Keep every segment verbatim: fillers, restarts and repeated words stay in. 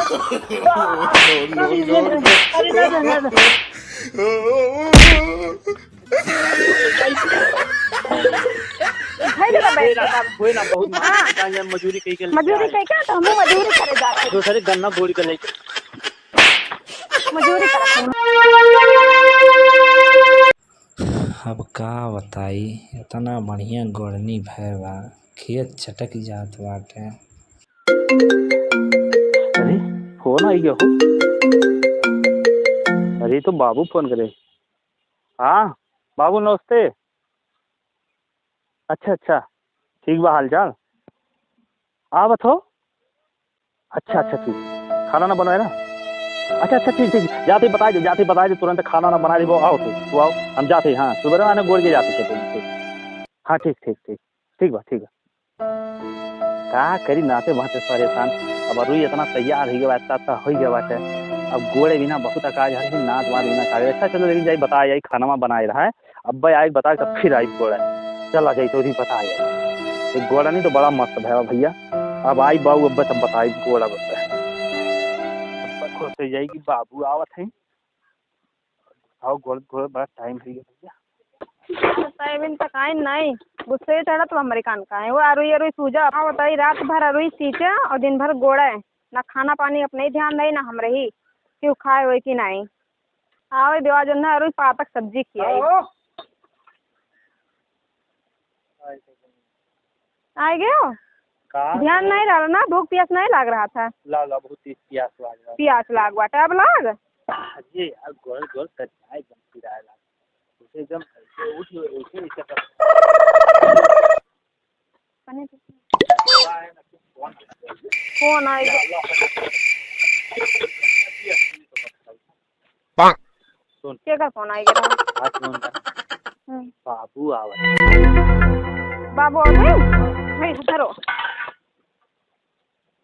अरे, अरे, अरे, अरे। है ना, बैठ के काम। होए ना, बहुत हाँ। मजदूरी कई के लेके मजदूरी आए। कई के, तो हमहू मजदूरी करे जाते। दूसरे गन्ना बोरी के लेके। मजदूरी करत हई। अब का बताई, इतना बढ़िया गोड़नी भय बा, खेत चटक जात बाटे। अरे, फोन आई गया हो। अरे, ई तो बाबू फोन करे। हाँ, बाबू नमस्ते। अच्छा, अच्छा, ठीक बा हालचाल? आवत हो? अच्छा, अच्छा, ठीक। खाना ना बनाए ना? अच्छा, अच्छा, ठीक, ठीक। जाते ही बताए दे, जाते ही बताए दे, तुरंत खाना ना बनाए दे, वो आओ तू, तू आओ, हम जाते ही, हाँ, सुबह आने गोड़ के जाते थे, ठीक। हाँ, ठीक, ठीक, ठीक, ठीक बा, ठीक बा। का करी, नाते बाते परेशान। अब अरुई इतना तैयार होइ गवा, इतना, इतना होइ गवा बाटे। अब गोड़े बिना बहुत अकाज है, लेकिन नात वात बिना काज। अच्छा, चलो, लेकिन जाई बताए, जाई खाना बनाए रहा है। अब्बे आइक बताए, तब फिर आइक गोड़े। चला जाई, तो उन्हीं बताए। एक गोड़ा नहीं तो बड़ा मस्त भया भैया। अब आई बाऊ, अब्बे तब बताई गोड़ा बब्बे। अब्बे खुश हो जाई कि बाबू आवत हैं। आओ, गोड़, गोड़, बड़ा टाइम हो गया भैया। टाइम तक आए नहीं, गुस्से चढ़त तो हमरे कान का है। वो अरुई, अरुई सूझा, हाँ बताई, रात भर अरुई सींचे और दिन भर गोड़े, ना खाना पानी अपने ही ध्यान रही, ना हम रही, क्यों खाए होए कि नहीं। आवे देवा जो ना अरुई पातक सब्जी की आई। आओ। आइ गयो? का? ध्यान नहीं रहल ना, भूख पियास नहीं लाग रहा था। ला, ला, बहुत तेज पियास लाग रहा था। पियास लाग बाटे, अब लाग? अरे यार, गोल गोल कर जाए, एकदम पिराए लाग। उसे एकदम ऐसे उठ, ऐसे, ऐसे कर। फोन आइ गयो। सुन। केकर फोन आइ गया? बात सुन। हम्म। बाबू आवत। बाबू आवत है? भाई, धरो।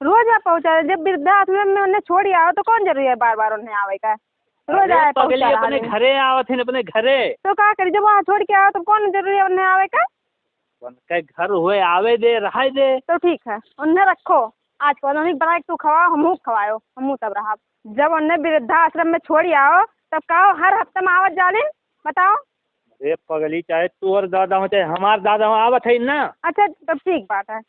रोज आ पहुँचा, जब वृद्धाश्रम में उन्हें छोड़ी आओ, तो कौन जरूरी है बार-बार उन्हें आवे का? रोज अरे आए पगली, पहुँचा रहा अपने है। घरे आवत है, अपने घरे। तो का करी, जब वहाँ छोड़ के आओ, तो कौन जरूरी है उन्हें आवे का? उनके घर हुए, आवे दे, रहे दे। तो ठीक है, उन्हें रखो। आज कौनो नहीं बनाए, तू खवाओ, हमहू खवाओ, हमहू तब रहब। जब उन्हें वृद्धाश्रम में छोड़ी आओ, तब कहो हर हफ्ते में आवत जालिन, बताओ। अरे पगली, चाहे तोर दादा हो, चाहे हमार दादा हो, आवत है ना। अच्छा, तब ठीक बात है।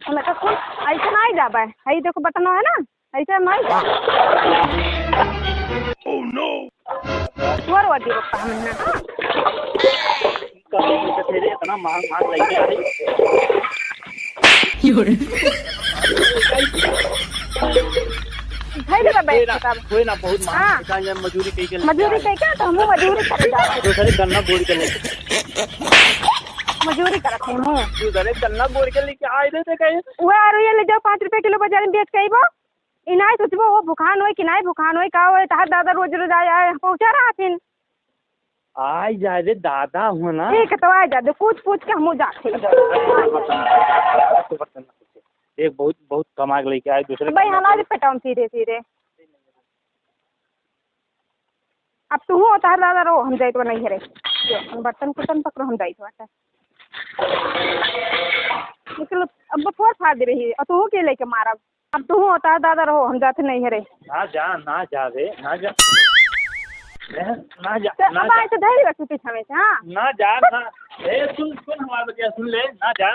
हमें तो कुल ऐसे नहीं जाबे। हई देखो, बटनो है ना, ऐसे नहीं जाबे। Oh no! तोर वादी बप्पा हमने। कब से तेरे इतना मांग, मांग लगी है? धइले बा बैठ के तब। होए ना, बहुत महंगा हाँ। दुकान है, मजूरी कई के लेके मजूरी आए। कई के, तो हमहू मजूरी करे जाते। दूसरे गन्ना बोरी के लेके। मजूरी करत है हमहू। दूसरे गन्ना बोरी के लेके आए थे, ते कहे। वह अरुई ले जाओ, पाँच रुपया किलो बाजार में बेच के अइबो। ई नाई सोचबो, वो भुखान होई कि नाई भुखान होई, का होई, तहार दादा रोज रोज आए, आए, पहुँचा रहा थिन। आइ जाए रे दादा हो ना। ठीक है, तो आइ जा दे, पूछ पूछ के हमहू जात है। एक बहुत, बहुत कमा के लेके आए दूसरे भाई, काम हमारे में। पेटवा में सीधे सीधे। अब तू हो, तार दादा रहो, हम जाइत बा नहीं है रे। जो, हम बर्तन कुर्तन पकड़ो, हम जाइत बाटे। निकल, अब फोड़ फाड़ दे रही, और तू के लेके मारब। अब तू हो, तार दादा रहो, हम जाते नहीं है रे। ना जा, ना जा रे, ना जा। ए, ना जा, तो ना अब जा। आए तो धैर्य रखी पीछा में से, हाँ? ना जा, ना। ए, सुन, सुन हमार बतिया, सुन ले, ना जा।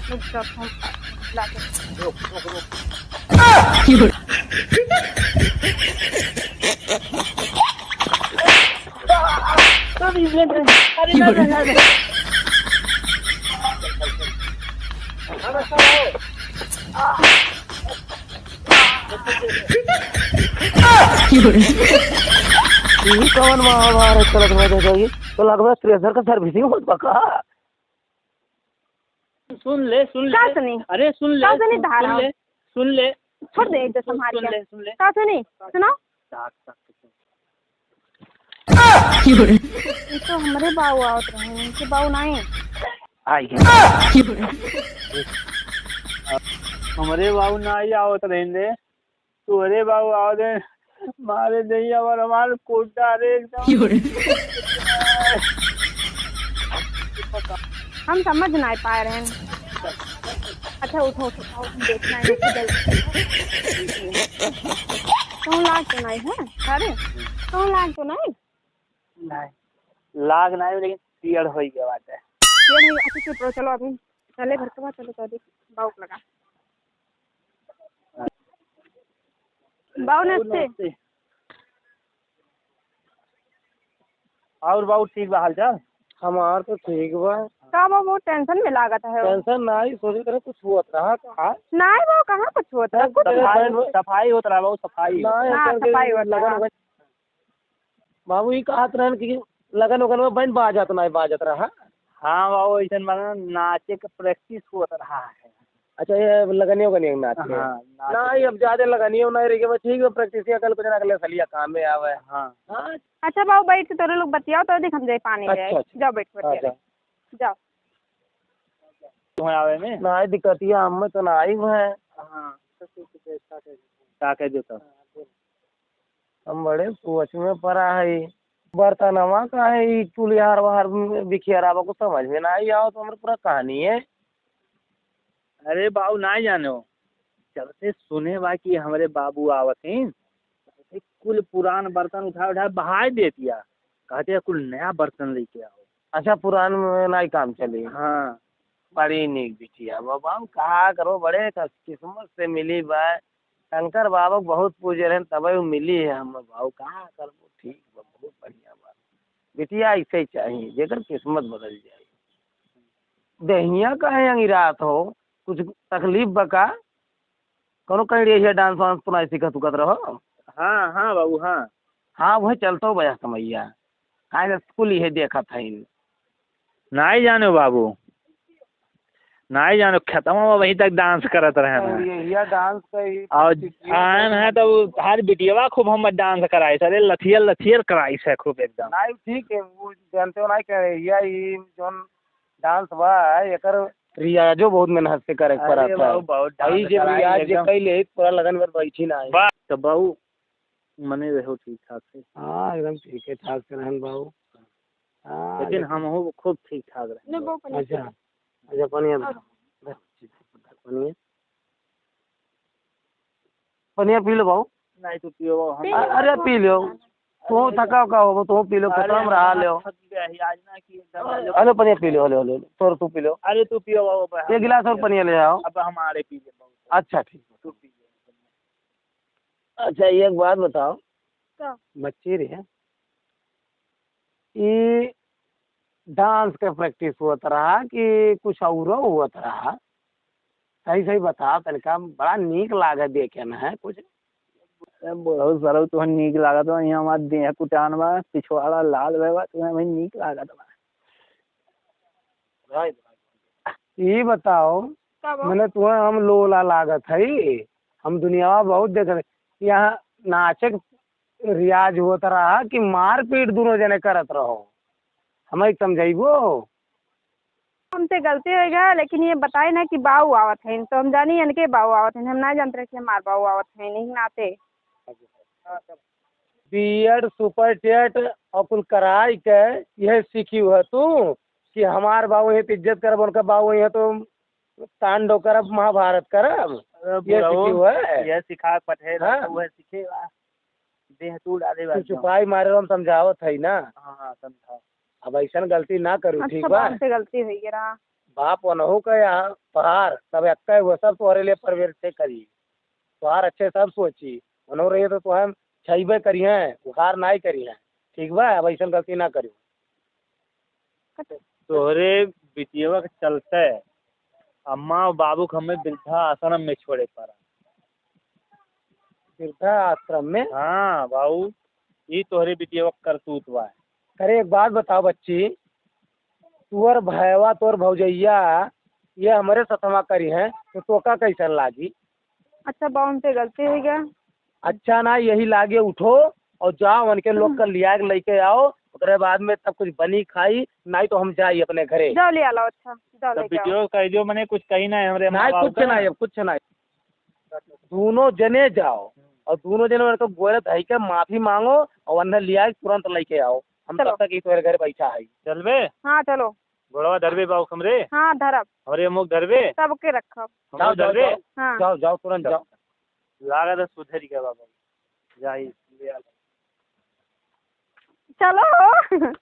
रुक जा, फोन लाके। रुक, रुक, रुक। अरे, ना, ना, ना, ना। ई कवन महाभारत चलत बा दादा जी? तो लगभग थ्रेसर का सर्विसिंग होत बा का? सुन ले, सुन का ले। सुनी? अरे सुन ले, का सुनी सुन, धारा? सुन ले, सुन ले। छोड़ दे इज्जत सुन, संभाल सुन के। ले, सुन ले। का सुनी? सुनो। ये तो हमरे बाऊ आवत रहे, इनके बाऊ नहीं। आई है। हमरे बाऊ ना ही आवत रहे रे। तोरे बाऊ आवत रहे, मारे दहिया और हमार कोटा रे एकदम। हम समझ नाहीं पाए रहेन। अच्छा, उठो, उठो, उठो, हम देखना है, उठो, जल्दी। कहूँ लाग तो नाहीं है? अरे, कहूँ लाग तो नाहीं? नाहीं, लाग नाहीं, लेकिन पीड़ होइ गया बाटे। पीड़ होइ गया, अच्छा, चुप रहो, चलो अभी चले घर के बाद, चलो, चलो, बाउक लगा। बाऊ नमस्ते। नमस्ते। और बाऊ ठीक बा हाल चाल? हमार तो ठीक बा। का बाऊ बहुत tension में लागत है? Tension नाहीं, सोचे करे कुछ होत रहा का? नाहीं बाऊ, कहाँ कुछ होत रहा? कुछ सफाई, सफाई होत रहा बाऊ, सफाई। नाहीं, हाँ, सफाई होत रहा। बाबू, ई कहत रहन कि लगन उगन में बहन बाजत नाहीं बाजत रहा। हाँ बाबू, ऐसन बना नाचे के practice होत रहा है। अच्छा, ये लगनियो उगनियो में नाच रहे? हाँ, नाच नाहीं, अब ज्यादा लगनियो नाहीं रही, बस ठीक है, practice या कल कुछ ना कल सलिया काम में आवे। हाँ। हाँ। अच्छा बाबू, बैठ के तोरे लोग बतियाओ, तो देख हम जाए पानी ले आए। अच्छा, अच्छा। जाओ बैठ के बतिया। हाँ, जाओ। तुम्हें आवे में? नाहीं, दिक्कतिया हमें तो नाहीं है। हाँ। का कह देता? हम बड़े सोच में परा है। बर्तनवा का है, ई टुलिहार वहार बिखियारा बा, कुछ समझ में नाहीं आवत, हमरे पूरा कहानी है। अरे बाऊ, नाहीं जानो, जब से सुने बा कि हमरे बाबू आवत हैं, तब से कुल पुरान बर्तन उठा उठा बहाय देतिया, कहते हैं, "कुल नया बर्तन लेके आओ।" अच्छा, पुरान में नाहीं काम चली। हाँ। बड़ी नीक बिटिया बा बाऊ, का करो, बड़े कस-, किस्मत से मिली बा। शंकर बाबा के बहुत पूजे रहन, तबे उ मिली है हम बाऊ, का करबो, ठीक बा, बहुत बढ़िया बा। बिटिया ऐसे ही चाहिए, जेकर किस्मत बदल जाए। देहिया काहे अंगिरात हो, कुछ तकलीफ बा का? कौनो कहीं रहिया dance वांस तो नाहीं सीखत उखत रहो? हाँ, हाँ बाबू, हाँ। हाँ, वह चलतो बया समैया। काहे ना स्कूल इहे देखत हईन। नाहीं जानो बाबू, नाहीं जानो, खेतवा में वहीं तक dance करत रहे ना। और यहिया dance का ही और सीखिए आन तो है तो हर बिटियवा खूब हम dance कराए, सारे लथियर लथियर कराए से खूब एकदम। नाहीं, ठीक है, वो जानते हो नाहीं, कह रहे, यही जोन dance बा, एकर रियाजो बहुत मेहनत से करे के अरे पड़त है। बाबू, बहुत भाई dance जे कराए रियाज जे एकदम। कैले, पूरा लगन भर बैठी ना है। वाह, तो बाबू, मने रहो ठीक ठाक से। हाँ, एकदम ठीक है ठाक से रहन बाबू। हाँ, लेकिन लेकिन हमहू खूब ठीक ठाक रहे। ले, बाबू, पानी अच्छा, पी ले। अच्छा, पनिया दे। हाँ। पनिया। पनिया पी लो बाबू। नहीं, तू पियो बाबू, हम पी लो। अरे, पी लो। तू थका का हो, तू पी लो, अरे, खत्म रहा हम ले। थक गया ही आज ना कि एकदम हेलो, पनिया पी लो, हेलो, हेलो, तोर तू पी लो। अरे, तू पियो बाबू, अब एक गिलास और पनिया ले आओ। अब हमारे पी ले बाबू। अच्छा, ठीक है। तू पी ले। अच्छा, एक बात बताओ। का? बच्ची रे, ई dance के practice होत रहा कि कुछ औरो होत रहा? सही सही बताओ तनिका, बड़ा नीक लागे देखे में है कुछ। अरे बुढ़ऊ सरऊ, तोहन नीक लागत बा, यहाँ हमार देह कुटान बा, पिछवाड़ा लाल भए बा, तोहन भाई नीक लागत बा। ई बताओ, का बा? मने तुम्हें हम लोला लागत हई, हम दुनियावा बहुत देख रहे, यहाँ नाचे के रियाज होत रहा कि मारपीट दोनों जने करत रहो, हमें समझाइबो? हमसे गलती हो गया, लेकिन ये बताए ना कि बाऊ आवत हैं, तो हम जानी इनके बाऊ आवत हैं, हम ना जानते रहे कि हमार बाऊ आवत हैं, नहीं नाते। बीएड, सुपर टेट और कुल कराई के यह सीखी हुआ तू कि हमार बाऊ यहीं तो इज्जत करब, उनका बाऊ यहीं तो तांडव करब, महाभारत करब, अरे ये बुढ़ऊ, सीखी हुआ है। यह सिखा पठे हाँ। रखा हुआ है, सीखे बा। देह तू डाले तू बात चुपाई मारे, हम समझावत है ना। हाँ, हाँ, समझाओ। अब ऐसन गलती ना करू, अच्छा, ठीक बा? बाप से गलती हुई है ना। बाप ओनहु का या तोहार, सब एक्के हुआ, सब तोहरे लिए परवेर से करी। तोहार अच्छे सब सोची, ओनहु रहिए तो तोहन छइबे करिहें, उखार नाई करिहें, ठीक बा? अब ऐसन गलती ना करियो। तोहरे बिटियवा के चलते अम्मा और बाबू के हमें वृद्धा आश्रम में छोड़े पड़ा। वृद्धा आश्रम में? हाँ बाबू, ई तोहरे बिटियवा के करतूत बा। अरे एक बात बताओ बच्ची, तोर भयवा, तोर भौजैया, ये हमरे सथवा करी हैं, तो तोका कैसन लागी? अच्छा बा, उनसे गलती हो गया। अच्छा ना, यही लागे उठो और जाओ, उनके लोग हम्म। का लिया के लेके आओ, ओकरे बाद में तब कुछ बनी खाई, नहीं तो हम जाई अपने घरे। जाओ ले आलो, अच्छा, जाओ तब लेके आओ। वीडियो कह दियो, मने कुछ कही ना है हमरे माँ नहीं, बाप कुछ का। नहीं, अब कुछ नहीं। दोनों जने जाओ और दोनों जने उनका गोड़ धई के माफी मांगो और उन्हें लिया के तुरंत लेके आओ। हम चलो। तब तक ही तुम्हारे घर बैठा है। चलबे? हाँ, चलो। गोड़वा धरबे बाबू हमरे? हाँ, धरब। हमरे मुख धरबे? सबके रखब। हमरे जाओ, जाओ, धरबे? जाओ। हाँ। जाओ, जाओ, तुरंत जाओ। लागत है सुधर गया बाबा। जाई, ले आ। चलो।